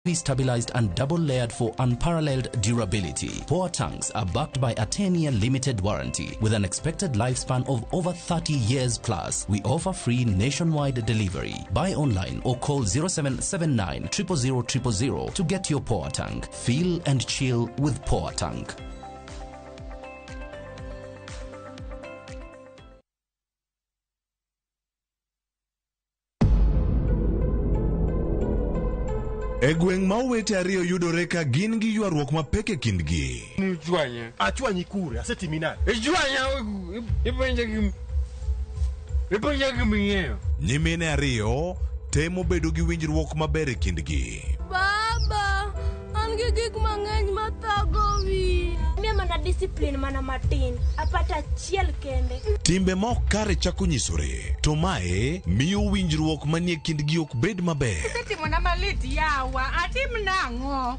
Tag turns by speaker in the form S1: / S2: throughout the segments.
S1: Stabilized and double layered for unparalleled durability. Poa tanks are backed by a 10-year limited warranty with an expected lifespan of over 30 years plus. We offer free nationwide delivery. Buy online or call 0779 000 000 to get your Poa tank. Feel and chill with Poa tank.
S2: E gweng' ma owete ariyo yudore ka gin gi ywaruok mapek e kindgi.
S3: Ichwanya.
S4: Achwanyi kure, asetimi nade?
S3: Ichwanya ipenja gim ipenja giming'eyo.
S2: Nyimine ariyo temo bedo gi winjruok maber e kindgi.
S5: Baba, an gi gik mang'eny mathago wiya.
S6: Miya mana discipline mana matin, apata achiel kende.
S2: Timbe ma ok kare chako nyisore, to mae miyo winjruok manie kindgi ok bed maber.
S7: Isetimona malit yawa, atim nang'o?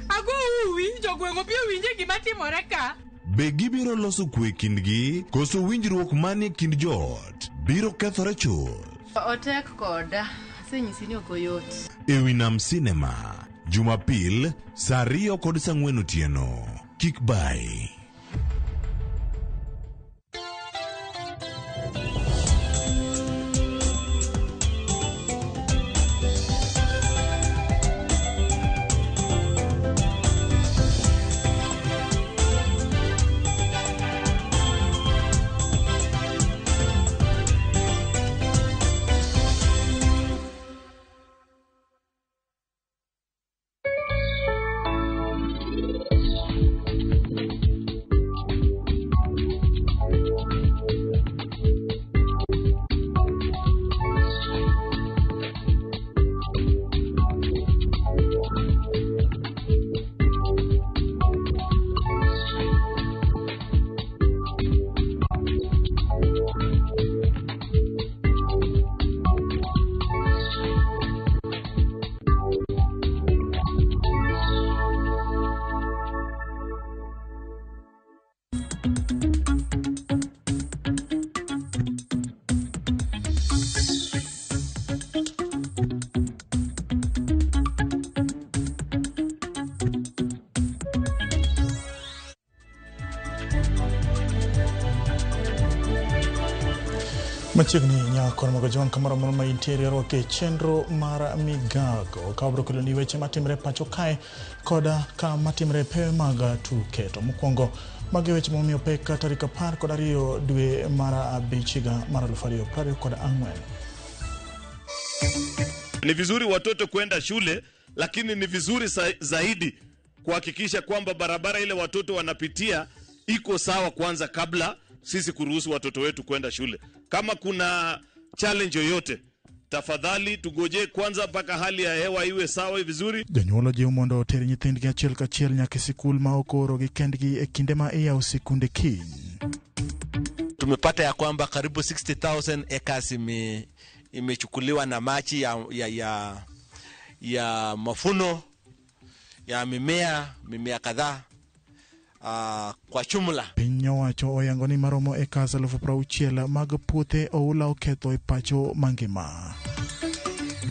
S7: Ago uwi, jogweng' obi owinje gima timore ka.
S2: Be gibiro loso kwe e kindgi koso winjruok manie kind joot biro kethore chuth?
S8: Otek koda, asenyisi ni ok oyot.
S2: E wi Nam Cinema, Jumapil, saa ariyo kod saa ang'wen otieno. Kik bayi.
S9: Machiegni nyako mogo jwang' kamoro amora ma intiere rwake e chenro mar migago ka wabiro keloni weche matimre pacho kae koda ka matimre e pewe mag tuke. To mokwongo magi weche momiyo pek tarik 12 dwe mar 5 higa mar 2024.
S10: Ni vizuri watoto kwenda shule, lakini ni vizuri zaidi kuhakikisha kwamba barabara ile watoto wanapitia iko sawa kwanza kabla sisi kuruhusu watoto wetu kwenda shule. Kama kuna challenge yoyote, tafadhali tugojee kwanza mpaka hali ya hewa iwe sawa vizuri.
S9: Jonyuol ojiw mondo oter nyithindgi achiel kachiel nyaka e sikul ma ok oorogi kendgi e kinde ma iyawo sikunde kiny.
S11: Tumepata ya kwamba karibu 60,000 acres imechukuliwa na maji ya mafuno ya mimea kadhaa kwa jumla.
S9: Piny owacho oyango ni maromo acres 60,000 mag puothe oula oketho e pacho mangima.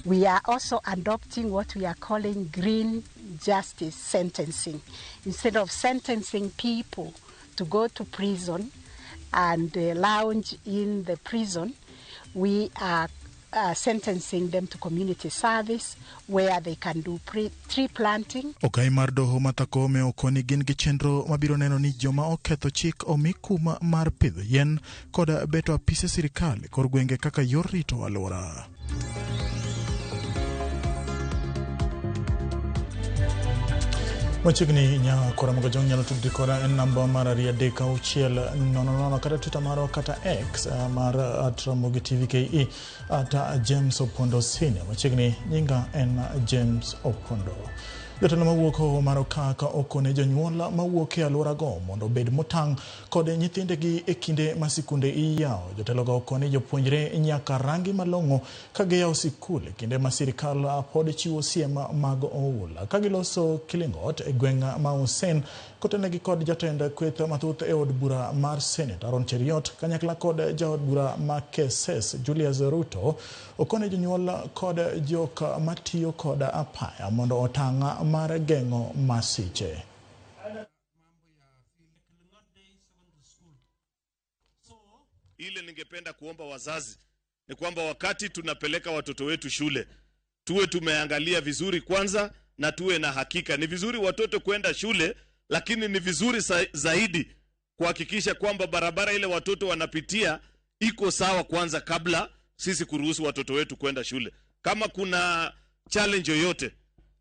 S12: We are also adopting what we are calling green justice sentencing. Instead of sentencing people to go to prison and lounge in the prison, we are sentencing them to community service where they can do tree planting.
S9: Okai mar doho Martha Koome okoni gin gi chenro mabiro neno ni joma oketho chik omi kum mar pidho yien kod beto apise sirikal e kor gwenge kaka yor rito alwora. Machiegni nyakora mogo jong nyalo tudri koda en namba mar 236 000 kata Twitter marwa kata X mar @Ramogi TV KE @James Opondo Senior. Machiegni nyinga en James Opondo. Jotelo mawuok Hoho mar Okak okone jonyuol mawuok e alworago mondo obed motang' kod nyithindegi e kinde ma sikunde iyawo. Jotelogo okoni jopuonjre nyaka rangi malong'o ka giyawo sikul e kinde ma sirikal pod chiwo siem mag oula. Ka giloso Kilingot e gweng' ma Hussein kotenegi kod jatend kweth mathoth e od bura mar Senate Aaron Cheruiyot kanyakla kod jaod bura ma Keses Julius Ruto. Okone jonyuol kod jok matiyo kod apaya mondo otang' mar geng'o masiche.
S10: Ile ningependa kuomba wazazi ni kwamba wakati tunapeleka watoto wetu shule tuwe tumeangalia vizuri kwanza na tuwe na hakika. Ni vizuri watoto kwenda shule, lakini ni vizuri zaidi kuhakikisha kwamba barabara ile watoto wanapitia iko sawa kwanza kabla sisi kuruhusu watoto wetu kwenda shule. Kama kuna challenge yoyote,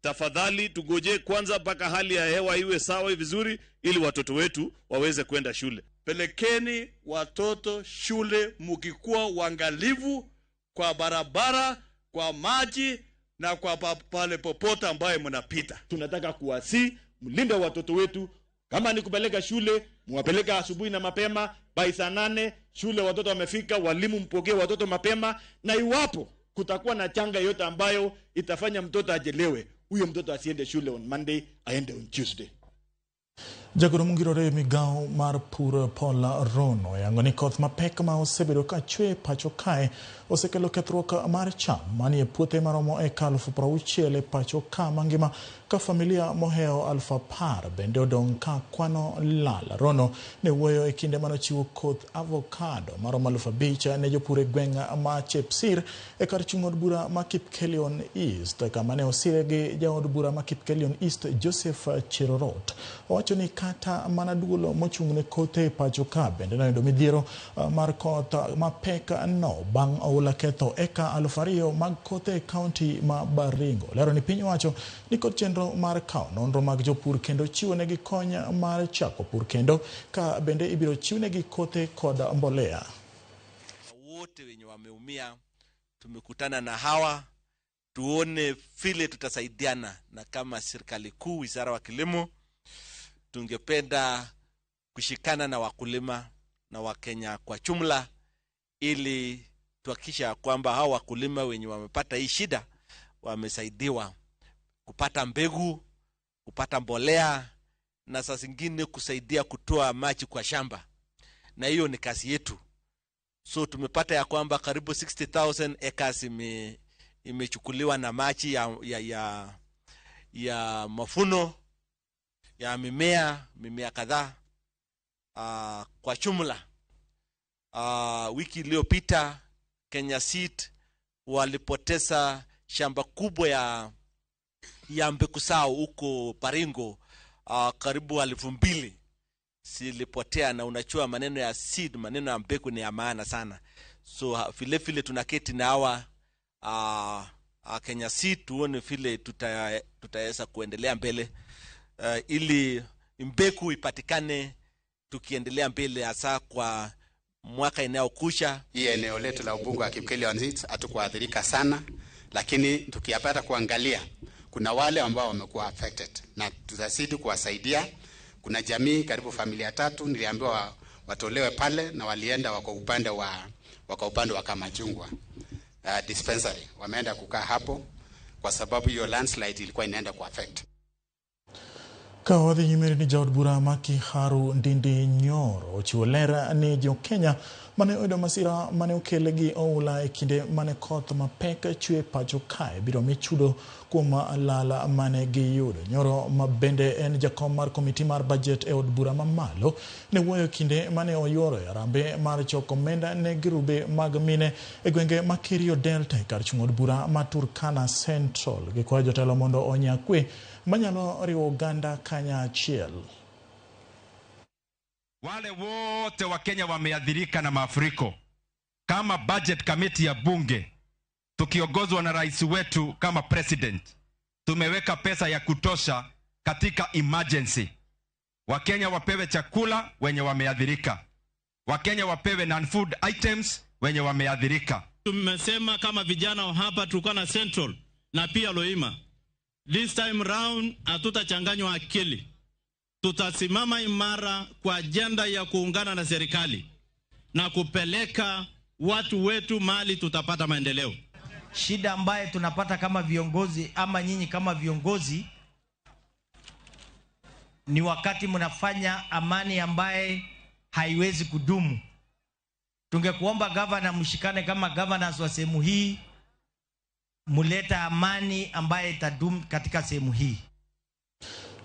S10: tafadhali tugoje kwanza mpaka hali ya hewa iwe sawa vizuri ili watoto wetu waweze kwenda shule.
S13: Pelekeni watoto shule mukikuwa uangalivu kwa barabara, kwa maji na kwa pale popote ambaye mnapita.
S14: Tunataka kuwasi mlinde watoto wetu. Kama ni kupeleka shule, muwapeleka asubuhi na mapema, by saa 8 shule watoto wamefika, walimu mpokee watoto mapema, na iwapo kutakuwa na changa yote ambayo itafanya mtoto ajelewe, huyo mtoto asiende shule on Monday, aende on Tuesday.
S9: Jagoro mongirore migao mar pur Paul Rono yango ni koth mapek ma osebedo ka chwe pacho kae osekelo kethruok mar cham manie puothe maromo eka 60,000 e pacho ka mangima, ka familia mohewo 10,000 bende odong' ka kwano lal. Rono ne wuoyo e kinde manochiwo koth avocado maromo 5,000 ne jopur e gweng' ma Chepsir e kar chung' od bura ma Kipkelion East, kama ne osire gi jaod bura ma Kipkelion East Joseph Cherorot. Owacho ni kata mana duol mochung' ne kothe e pacho ka bende noyudo midhiero mar koth mapek no bang' oula ketho eka 2,000 mag kothe e kaunti ma Baringo. Lero ni piny owacho ni kod chenro mar kawo nonro mag jopur kendo chiwo negi kony mar chako pur kendo ka bende ibiro chiwnegi kothe kod mbolea.
S11: Wote wenye wameumia tumekutana na hawa tuone vile tutasaidiana, na kama serikali kuu, wizara wa kilimo, tungependa kushikana na wakulima na Wakenya kwa jumla ili tuhakikisha kwamba hao wakulima wenye wamepata hii shida wamesaidiwa kupata mbegu, kupata mbolea na saa zingine kusaidia kutoa maji kwa shamba, na hiyo ni kazi yetu. So tumepata ya kwamba karibu 60,000 acres imechukuliwa na maji ya mafuno ya mimea kadhaa kwa jumla. Wiki iliyopita Kenya Seed walipoteza shamba kubwa ya mbegu zao huko Baringo, karibu 2,000 zilipotea. Na unajua maneno ya seed, maneno ya mbegu ni ya maana sana. So vile vile tunaketi na hawa Kenya Seed tuone vile tutaweza kuendelea mbele ili mbegu ipatikane tukiendelea mbele hasa kwa mwaka inayokuja.
S15: Hii eneo letu la ubunge wa Kipkelion East hatukuathirika sana, lakini tukiyapata kuangalia kuna wale ambao wamekuwa affected na tutazidi kuwasaidia. Kuna jamii karibu familia 3 niliambiwa watolewe pale na walienda wako upande wa Kamachungwa dispensary, wameenda kukaa hapo kwa sababu hiyo landslide ilikuwa inaenda ku affect.
S9: Ka wadhi nyime ni jaod bura ma Kiharu Ndindi Nyoro ochiwo ler ni jo Kenya mane oyudo masira mane okel gi oula e kinde mane koth mapek chwe pacho kae biro mi chudo kuom lal mane giyudo. Nyoro ma bende en jakom mar komiti mar budget e od bura mamalo ne wuoyo kinde mane oyuoro e harambee mar choko omenda ne girube mag mine e gwenge ma Kerio Delta e kar chung' od bura ma Turkana Central. Gikwayo jotelo mondo onya kwe manyalo riwo oganda kanyachiel.
S16: Wale wote wa Kenya wameathirika na mafuriko, kama budget committee ya bunge tukiongozwa na rais wetu kama president, tumeweka pesa ya kutosha katika emergency. Wakenya wapewe chakula wenye wameathirika, Wakenya wapewe non-food items wenye wameathirika.
S17: Tumesema kama vijana hapa Turkana Central na pia Loima, this time round hatutachanganywa akili. Tutasimama imara kwa ajenda ya kuungana na serikali na kupeleka watu wetu mali tutapata maendeleo.
S18: Shida ambaye tunapata kama viongozi ama nyinyi kama viongozi ni wakati mnafanya amani ambaye haiwezi kudumu. Tungekuomba governor mshikane kama governors wa sehemu hii, Muleta amani ambaye itadumu katika sehemu hii.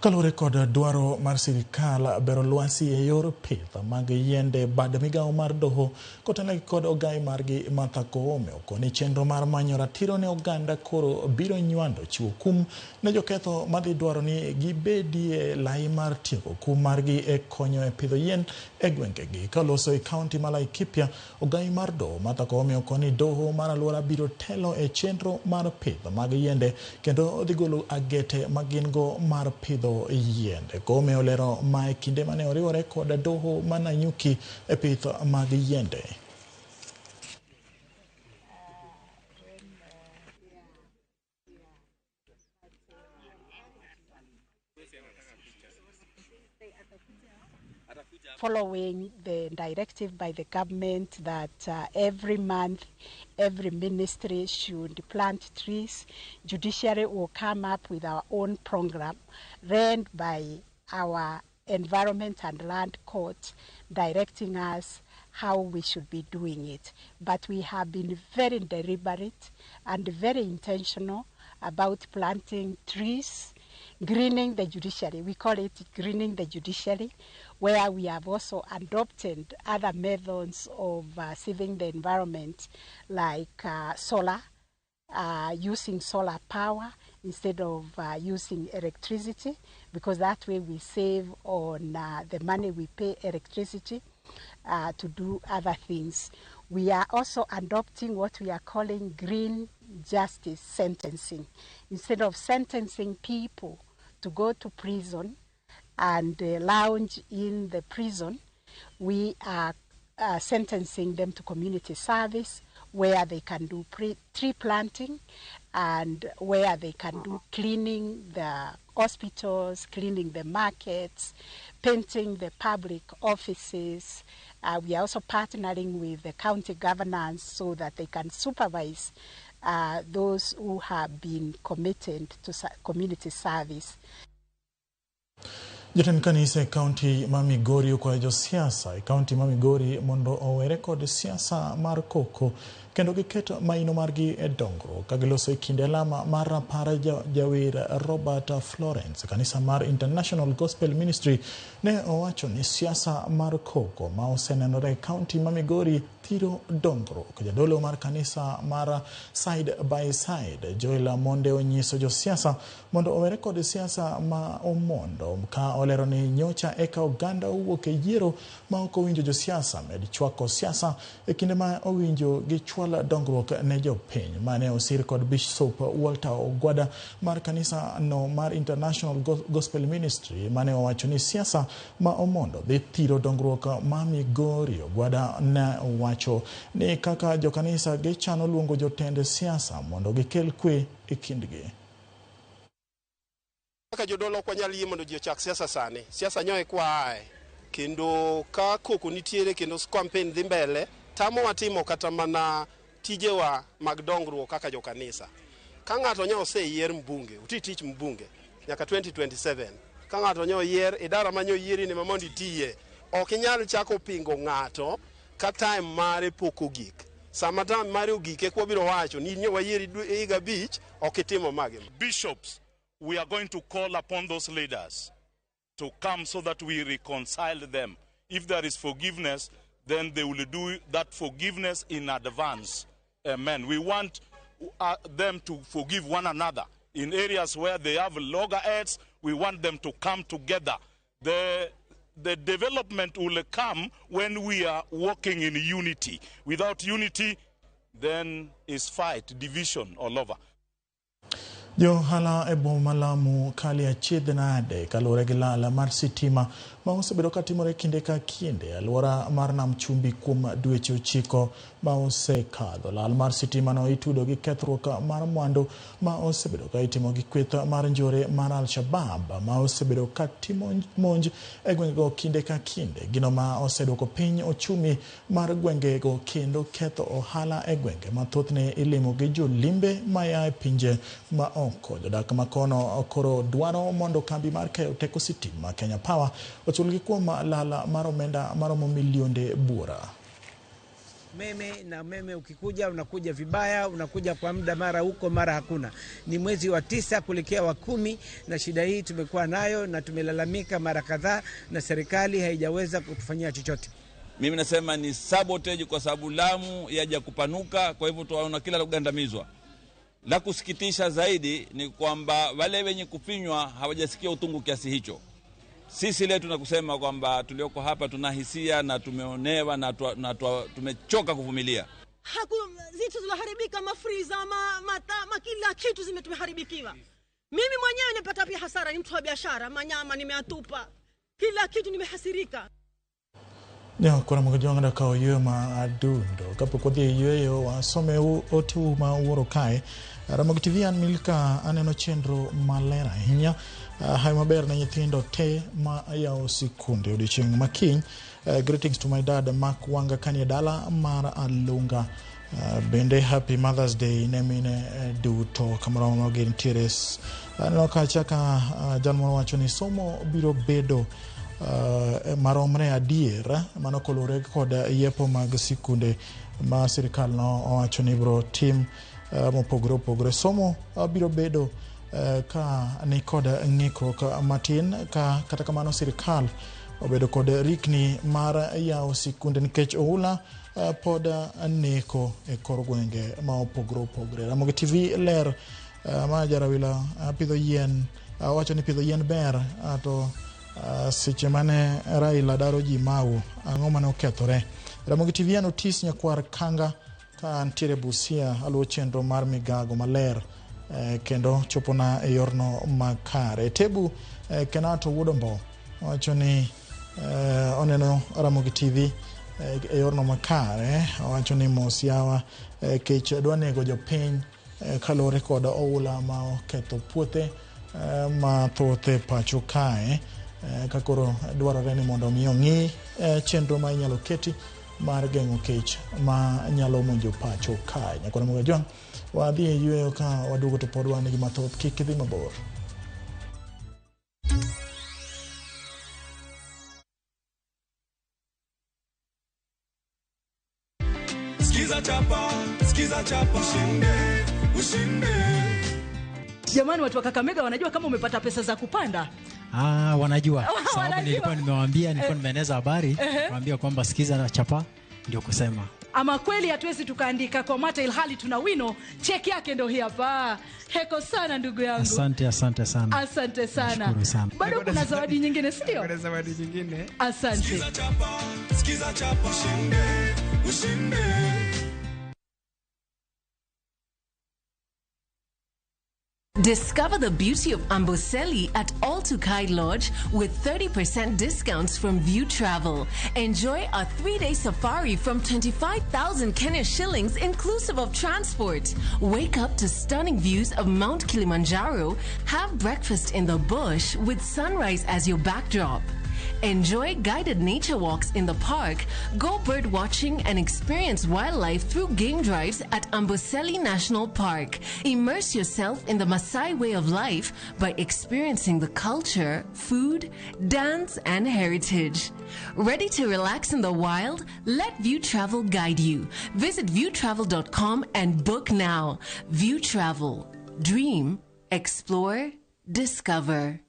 S9: Kaluwore kod dwaro mar sirikal bero lwasi e yor pith mag yiende, bad migawo mar doho kotelnegi kod ogai margi Martha Koome okoni chenro mar manyo ratiro ne oganda koro biro nywando chiwo kum ne joketho madhi dwaro ni gibedie lai mar tieko kum margi e konyo e pidho yien e gwengegi. Kaloso e kaunti ma Laikipia, ogai mar doho Martha Koome okoni doho mar alwora biro telo e chenro mar pith mag yiende kendo dhi golo agete magin go mar pidho yiende. Koome olero ma e kinde mane oriwore kod doho ma Nanyuki e pith mag yiende.
S12: Following the directive by the government that every month, every ministry should plant trees, judiciary will come up with our own program ran by our Environment and Land Court, directing us how we should be doing it. But we have been very deliberate and very intentional about planting trees, greening the judiciary. We call it greening the judiciary, where we have also adopted other methods of saving the environment, like solar, using solar power instead of using electricity, because that way we save on the money we pay electricity to do other things. We are also adopting what we are calling green justice sentencing. Instead of sentencing people to go to prison and lounge in the prison, we are sentencing them to community service, where they can do tree planting and where they can do cleaning the hospitals, cleaning the markets, painting the public offices. We are also partnering with the county governance so that they can supervise those who have been committed to community service.
S9: Jatend kanisa e kaunti ma Migori okwayo josiasa e kaunti ma Migori mondo owere kod siasa mar koko kendo giket maino margi e dongruok ka giloso e kinde alama mar rapar jawer Robert Florence. Kanisa mar International Gospel Ministry ne owacho ni siasa mar koko ma osenenore e kaunti ma Migori thiro dongruok. Jadolo mar kanisa mar Side by Side Joel Monde onyiso josiasa mondo owere kod siasa ma omondo ka olero ni nyocha eka oganda owuok e yiero ma ok owinjo josiasa med chwako siasa e kinde ma owinjo gichwal dongruok ne jopiny. Mane osir kod Bishop Walter Ogwada mar kanisa no mar International Gospel Ministry mane owacho ni siasa ma omondo dhi thiro dongruok ma Migori. Ogwada ne owacho ni kaka jokanisa gichano luongo jotend siasa mondo gikel kwe e kindgi.
S19: Kaka jodolo ok wanyal yie mondo ji ochak siasa sani. Siasa nyoe kwa ae. Kendo ka koko nitiere kendo campaign dhi mbele, tamowa timo kata mana tijewa mag dongruok kaka jokanisa. Ka ng'ato nyo oseyier mbunge, uti tich mbunge nyaka 2027. Ka ng'ato nyo oyier, idara ma nyo oyieri ni ma mondo itiye. Ok inyal chako pingo ng'ato ka time mare pok ogik. Sama time mare ogik eka wabiro wacho ni nyo wayieri higa 5 ok itimo magi.
S10: Bishops, we are going to call upon those leaders to come so that we reconcile them. If there is forgiveness, then they will do that forgiveness in advance. Amen. We want them to forgive one another. In areas where they have loggerheads, we want them to come together. The development will come when we are working in unity. Without unity, then is fight, division all over.
S9: Johala e boma Lamu kali achiedh nade kaluwore gi lal mar sitima ma osebedo katimore kinde ka kinde alwora mar nam chumbi kuom dweche 9 ma osekadho. Lal mar sitima no itudo gi kethruok mar mwandu ma osebedo ka itimo gi kweth mar njore mar Al-Shabaab ma osebedo ka timo monj e gwengego kinde ka kinde, gino ma oseduoko piny ochumi mar gwengego kendo ketho ohala e gwenge ma thothne ilimo gi jolimbe maya e pinje ma oko. Jodak makono koro dwaro mondo kambi mar keyo teko sitima Kenya Power ochulgi kuom lal mar omenda maromo milionde buora.
S20: Meme na meme ukikuja unakuja vibaya, unakuja kwa muda, mara huko mara hakuna. Ni mwezi wa 9 kuelekea wa 10, na shida hii tumekuwa nayo na tumelalamika mara kadhaa, na serikali haijaweza kutufanyia chochote.
S21: Mimi nasema ni sabotage kwa sababu Lamu yaja kupanuka, kwa hivyo tunaona kila kugandamizwa. La kusikitisha zaidi ni kwamba wale wenye kufinywa hawajasikia utungu kiasi hicho. Sisi leo tunakusema kwamba tulioko hapa tuna hisia na tumeonewa na tumechoka kuvumilia.
S22: Zitu zinaharibika, mafriza, kila kitu tumeharibikiwa. Mimi mwenyewe nimepata pia hasara, ni mtu wa biashara, manyama nimeatupa. Kila kitu nimehasirika.
S9: Nyakora Mugajwang'ada kawo yweyo ma adundo kapok wadhi e yweyo wasome ote ma uoro kae. Ramogi TV an Milka aneno chenro maler ahinya. Hayo maber ne nyithindo te ma yawo sikunde odiochieng' makiny. Greetings to my dad Mark Wanga kanie dala mar Alunga. Bende happy Mother's Day ne mine duto kamoro ma gintiere. Aneno kacha ka jal moro wacho ni somo biro bedo maromre adier mano kolure kod yepo mag sikunde ma sirikal no owacho ni biro tim mopogore opogore. Somo biro bedo ka ni kod ng'ikruok matin ka kata kamano sirikal obedo kod rikni mar yawo sikunde nikech oula pod neko e kor gwenge ma opogore opogore. Ramogi TV ler ma Jarawila pidho yien wacho ni pidho yien ber to seche mane Raila daro ji mau ang'o mane okethore. Ramogi TV an Otis Nyakwar Kanga ka antiere Busia aluwo chenro mar migago maler kendo chopona e yorno makare. Tebu Kenato Wuodombo wacho ni oneno Ramogi TV e yorno makare. Owacho ni mos yawa kech dwa nego jopiny kaluwore kod oula ma oketho puothe mathoth e pacho kae. Ka koro dwarore ni mondo mi ong'i chenro ma inyalo keti mar geng'o kech ma nyalo monjo pacho kae. Nyakora Mugajwang' wadhi e yweyo ka waduogo to pod wan gi mathoth, kik idhi mabor.
S23: Skiza chapa, skiza chapa, ushinde, ushinde.
S24: Jamani, watu wa Kakamega wanajua kama umepata pesa za kupanda?
S25: Wanajua. Sababu nilikuwa nimewaambia, nilikuwa nimeeneza habari, niwaambia kwamba sikiza na chapa ndio kusema.
S24: Ama kweli hatuwezi tukaandika kwa mata ilhali tuna wino. Cheki yake ndio hii hapa. Heko sana ndugu yangu.
S25: Asante, asante sana.
S24: Asante sana.
S25: Sana.
S24: Bado kuna zawadi nyingine, si ndio?
S3: Kuna zawadi nyingine.
S24: Asante.
S23: Sikiza chapa, sikiza chapa, ushinde, ushinde.
S26: Discover the beauty of Amboseli at All-Tukai Lodge with 30% discounts from View Travel. Enjoy a 3-day safari from 25,000 Kenya shillings inclusive of transport. Wake up to stunning views of Mount Kilimanjaro. Have breakfast in the bush with sunrise as your backdrop. Enjoy guided nature walks in the park, go bird watching and experience wildlife through game drives at Amboseli National Park. Immerse yourself in the Maasai way of life by experiencing the culture, food, dance and heritage. Ready to relax in the wild? Let View Travel guide you. Visit viewtravel.com and book now. View Travel. Dream, explore, discover.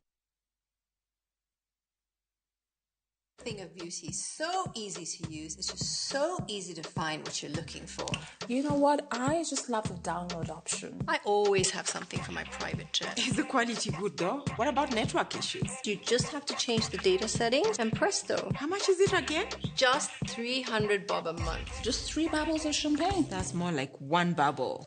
S27: Thing of beauty, so easy to use. It's just so easy to find what you're looking for.
S28: You know what? I just love the download option.
S27: I always have something for my private jet.
S29: Is the quality good though? What about network issues?
S27: You just have to change the data settings and presto.
S29: How much is it again?
S27: Just 300 bob a month.
S28: Just 3 bubbles of champagne.
S29: That's more like 1 bubble.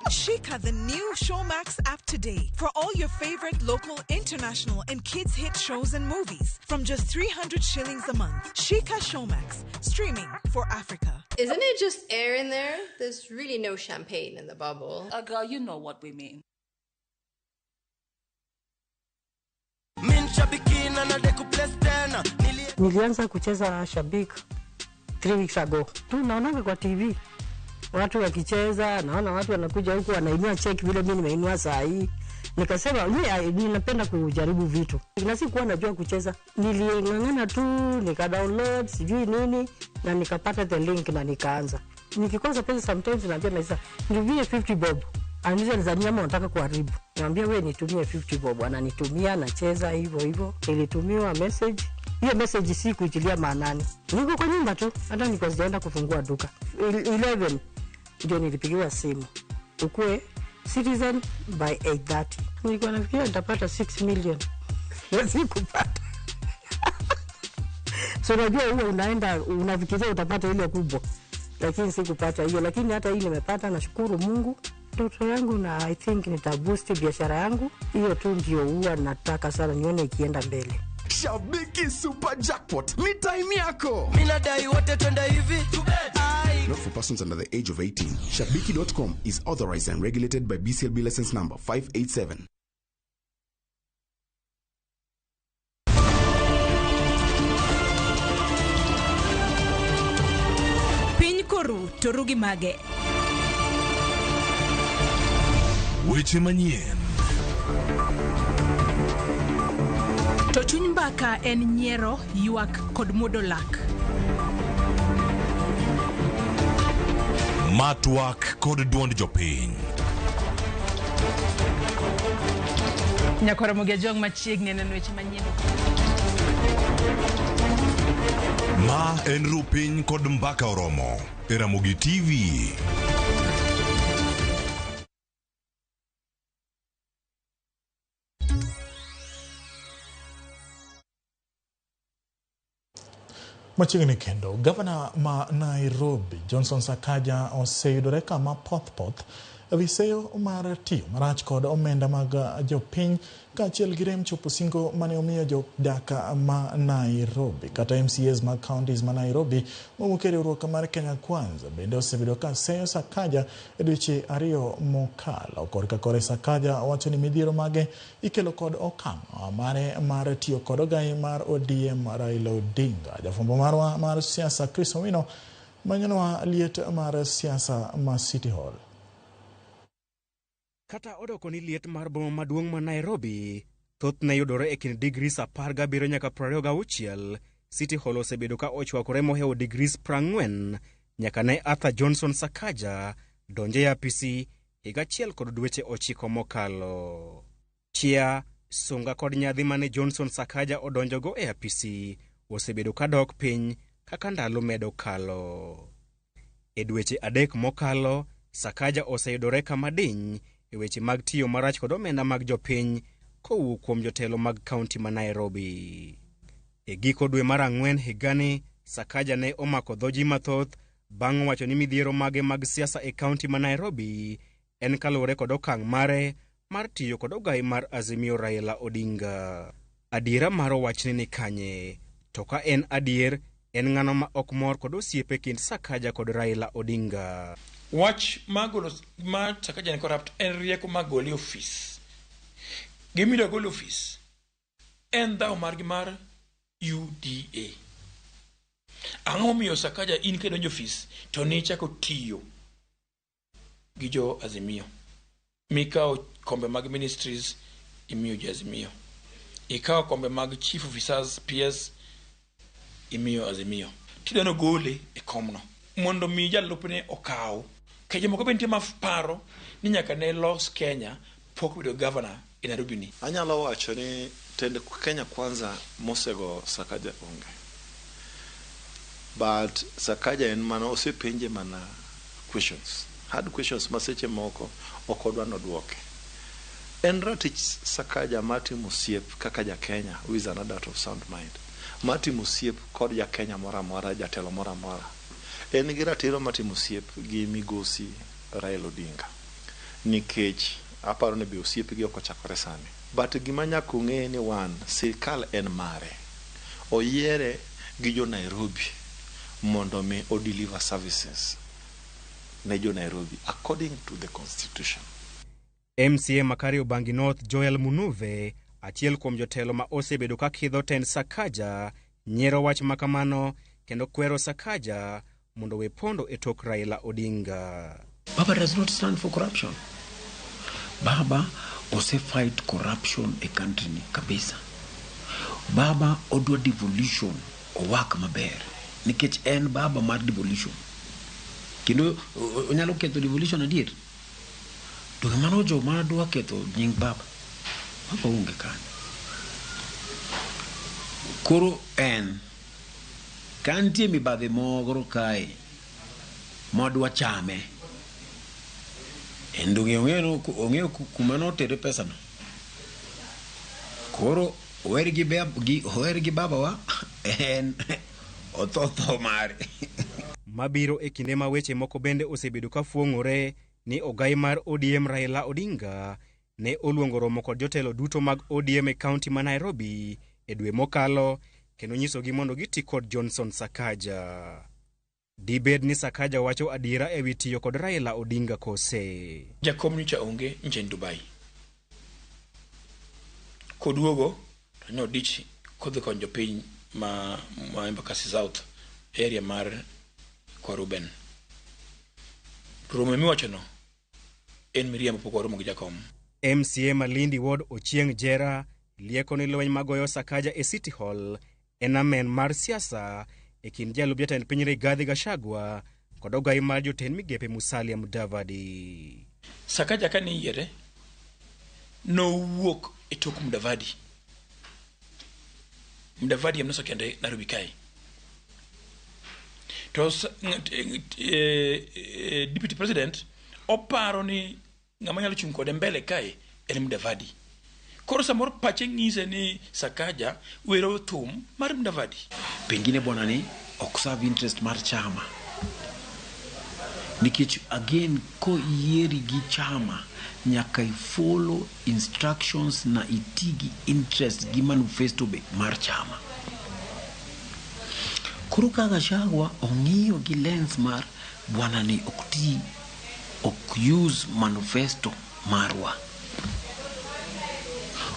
S30: Shika the new Showmax app today for all your favorite local, international, and kids hit shows and movies from just 300 shillings a month. Shika Showmax, streaming for Africa.
S27: Isn't it just air in there? There's really no champagne in the bubble.
S28: Girl, you know what we mean.
S31: Nilianza kucheza shabik 3 weeks ago. Tu naonanga kwa TV. Watu wakicheza, naona watu wanakuja huku wanainua cheki vile mimi nimeinua saa hii. Nikasema mimi ninapenda kujaribu vitu, na sikuwa najua kucheza. Niling'ang'ana tu nika download sijui nini na nikapata the link na nikaanza. Nikikosa pesa sometimes naambia Maisa, nitumie 50 bob. Ananiuliza ni ama unataka kuharibu. Niambia wewe nitumie 50 bob, ananitumia nacheza hivyo hivyo. Nilitumiwa message. Hiyo message si kuitilia maanani. Niko kwa nyumba tu, hata nilikuwa sijaenda kufungua duka. 11 ndio nilipigiwa simu. Ukue Citizen by 8:30. Nilikuwa nafikiria nitapata 6 million. Na sikupata. So unajua huwa unaenda unafikiria utapata ile kubwa, lakini sikupata hiyo. Lakini hata hii nimepata, nashukuru Mungu. Ndoto yangu na I think nitaboost biashara yangu. Hiyo tu ndio huwa nataka sana nione ikienda mbele.
S1: Shabiki Super Jackpot ni time yako.
S2: Minadai wote twende hivi.
S1: Not for persons under the age of 18. Shabiki.com is authorized and regulated by BCLB license number 587.
S4: Piny koru to ru gi mage.
S5: Weche manyien.
S4: To chuny mbaka en nyiero, ywak kod muodo lak.
S5: Ma twak kod duond jopiny.
S24: Nyakwar Ramogi Ajwang' machiegni neno weche manyien.
S5: Ma en ru piny kod mbaka oromo e Ramogi TV.
S9: Machiegni kendo, gavana ma Nairobi Johnson Sakaja oseyudore kama poth poth ewi seyo mar tiyo marach kod omenda mag jopiny kaachiel gi rem chopo singo mane omiyo jodak ma Nairobi kata MCAs mag counties ma Nairobi mowuok e riwruok mar Kenya Kwanza bende osebedo ka seyo Sakaja e dweche 2 mokalo. Korka kore Sakaja wacho ni midhiero mage ikelo kod okang' mare mar tiyo kod ogai mar ODM Raila Odinga. Jafwambo marwa mar siasa Chris Owino manyonwa liet mar siasa ma City Hall.
S6: Kata odoko ni liet mar boma maduong' ma Nairobi thothne yudore e kind degrees 17 nyaka 26, City Hall osebedo ka ochwakore mohewo degrees 40 nyaka ne Arthur Johnson Sakaja donje e apisi higa achiel kod dweche 9 mokalo. Chia, sunga kod nyadhi mane Johnson Sakaja odonjogo e apisi osebedo ka dok piny kaka ndalo medo kalo. E dweche 3 mokalo, Sakaja oseyudore kama diny e weche mag tiyo marach kod omenda mag jopiny kowuok kuom jotelo mag kaunti ma Nairobi. E giko dwe mar 4 higani, Sakaja ne omako dho ji mathoth bang' wacho ni midhiero mage mag siasa e kaunti ma Nairobi en kaluwore kod okang' mare mar tiyo kod ogai mar Azimio Raila Odinga. Adiera mar wachni ni kanye? To ka en adier, en ng'ano ma ok mor kod osiepe kind Sakaja kod Raila Odinga?
S7: Wach magolo ma Sakaja ni corrupt en rieko magole ofis. Gimidwa golo ofis en dhawo margi mar UDA. Ang'o momiyo Sakaja in kidonjo ofis to nichako tiyo gi jo Azimio? Mikawo kombe mag ministries imiyo jo Azimio. Ikawo kombe mag chief officers PS imiyo Azimio. Tidwaro gole e komno mondo mi jalupne okaw. Ke jomoko be nitie maparo ni nyaka ne los Kenya pok bedo governor e Nairobi ni.
S8: Anyalo wacho ni tend Kenya Kwanza mosego Sakaja onge. But Sakaja en mana osepenje mana questions. Hard questions ma seche moko ok odwa nodwoke. En ratich Sakaja mar timo osiep kaka ja Kenya who is an adult of sound mind. Mar timo osiep kod ja Kenya moro amora, jatelo moro amora. En gi ratiro mar timo osiep gi migosi Raila Odinga. Nikech aparo ni be osiep gi ok ochakore sani. But gima nyaka ung'e ni wan, sirkal en mare. Oyiere gi jo Nairobi mondo mi o deliver services ne jo Nairobi according to the constitution.
S6: MCA ma Kariobangi North Joel Munuve, achiel kuom jotelo ma osebedo ka kidho tend Sakaja, nyiero wach makamano kendo kwero Sakaja mondo we pondo e tok Raila Odinga.
S11: Baba does not stand for corruption. Baba
S10: Ose fight corruption e country ni kabisa. Baba odwa devolution owak maber nikech en baba mar devolution. Kendo onyalo ketho devolution adier. To mano joma dwa ketho nying baba. Baba onge kanyo. Koro en ka nitie mibadhi moro kae modwa chame en donge ong'eyo kuma notere pesano. Koro ower gi babawa en otho tho mare.
S6: Mabiro e kinde ma weche moko bende osebedo ka fuong'ore ni ogai mar ODM Raila Odinga ne oluongo romo kod jotelo duto mag ODM e kaunti ma Nairobi e dwe mokalo kendo nyisogi mondo giti kod Johnson Sakaja. Dibed ni Sakaja wacho adiera ewi tiyo kod Raila Odinga kose?
S7: Jakom nyocha onge nche en Dubai. Koduogo to ne odich kodhi konyo jopiny ma Embakasi South area mar kwa Ruben. Romo miwachono en miriambo, pok waromo gi jakom.
S6: MCA Malindi Ward Ochieng' Jera lieko ni lweny magoyo Sakaja e City Hall en amen mar siasa e kind jalup jatend piny Rigathi Gachagua kod ogai mar jotend migepe Musalia Mudavadi.
S7: Sakaja kane iyiere nowuok e tok Mudavadi. Mudavadi ema nosekende Nairobi kae. To deputy president oparo ni ng'ama nyalo chung' kode mbele kae en Mudavadi. Koro samoro pache ng'ise ni Sakaja wero thum mar Mudavadi.
S10: Pengine bwana ni ok serve interest mar chama. Nikech again ko yieri gi chama nyaka i follow instructions na iti gi interest gi manifesto be mar chama. Koro ka Gachagua ong'iyo gi lens mar bwana ni ok ti, ok use manifesto marwa.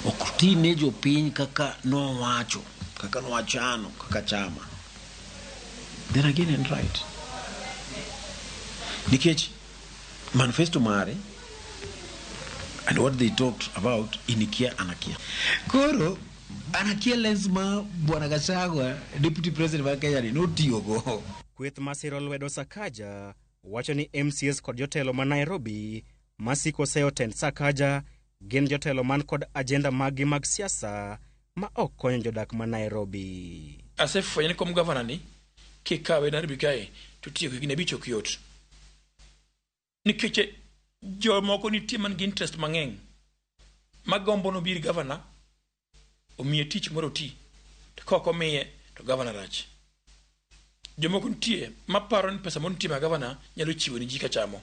S10: Ok ti ne jopiny kaka nowacho, kaka nowachano, kaka chama. Then again en right. Nikech manifesto mare and what they talked about inikia anakia. Koro anakia lens ma bwana Gachagua deputy president mar Kenya ni notiyogo.
S6: Kweth masiro lwedo Sakaja wacho ni MCAs kod jotelo ma Nairobi masiko seyo tend Sakaja gin jotelo man kod agenda maggi mag siasa ma ok konyo jodak ma Nairobi.
S7: Asefwenyo ni kom gavana ni kikawe Nairobi kae to tiyo higni 5 ok yot. Nikech jomoko nitie man gi interest mang'eny magombo nobir gavana omiye tich moro oti, to ka ok omiye to gavana rach. Jomoko nitie maparo ni pesa moro nitie ma gavana nyalo chiwo ni ji kachamo,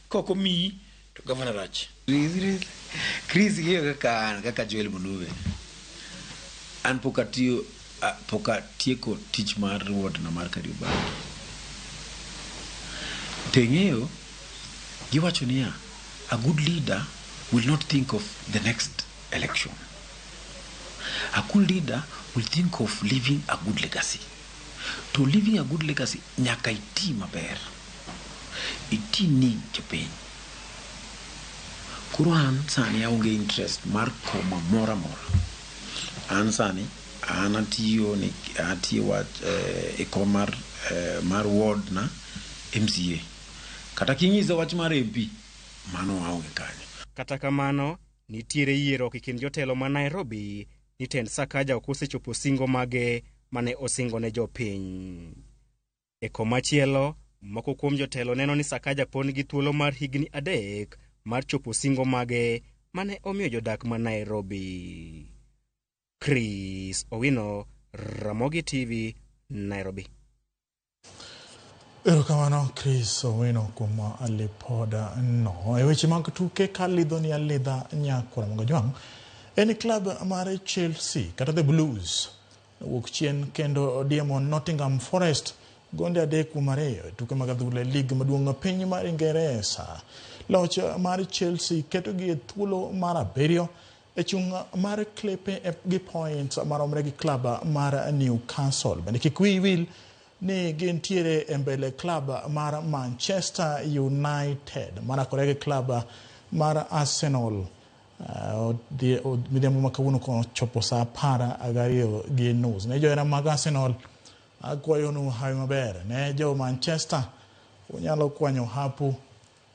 S7: ka ok omiyi to gavana rach.
S10: Chris ng'iyo kaka an kaka Joel Munuve. An pok atieko tich mar ward na mar Kariobangi. To ing'eyo giwacho niya, a good leader will not think of the next election. A good leader will think of leaving a good legacy. To leaving a good legacy, nyaka iti maber. Iti ni jopiny. Koro an sani aonge interest mar koma moro amora. An sani an atiyo ni atiyo wach e kom mar ward na MCA. Kata king'isa wach mar MP, mano aonge kanyo.
S6: Kata kamano, nitiere yierruok e kind jotelo ma Nairobi ni tend Sakaja ok osechopo singo mage mane osingo ne jopiny. E komachielo, moko kuom jotelo neno ni Sakaja pod nigi thuolo mar higni 3 mar chopo singo mage mane omiyo jodak ma Nairobi. Chris Owino, Ramogi TV, Nairobi.
S9: Erokamano Chris Owino kuom lipoda no. E weche mag tuke ka lidho ni alidha nyakwara Mogajwang' en klab mar Chelsea kata The Blues owuok chien kendo diemo Nottingham Forest gonde 3-2 e tuke mag adhula e lig maduong' piny mar Ingeresa. Loch mar Chelsea ketogi e thuolo mar 7 e chung' mar klepe gi points maromre gi klab mar Newcastle. Bende kik wiyi wil ni gintiere e mbele klab mar Manchester United marakore gi klab mar Arsenal. Midhiambo ma kawuono kono chopo saa 12:30. Ne johera mag Arsenal akwayonu hawi maber. Ne jo Manchester unyalo kwanyo hapu.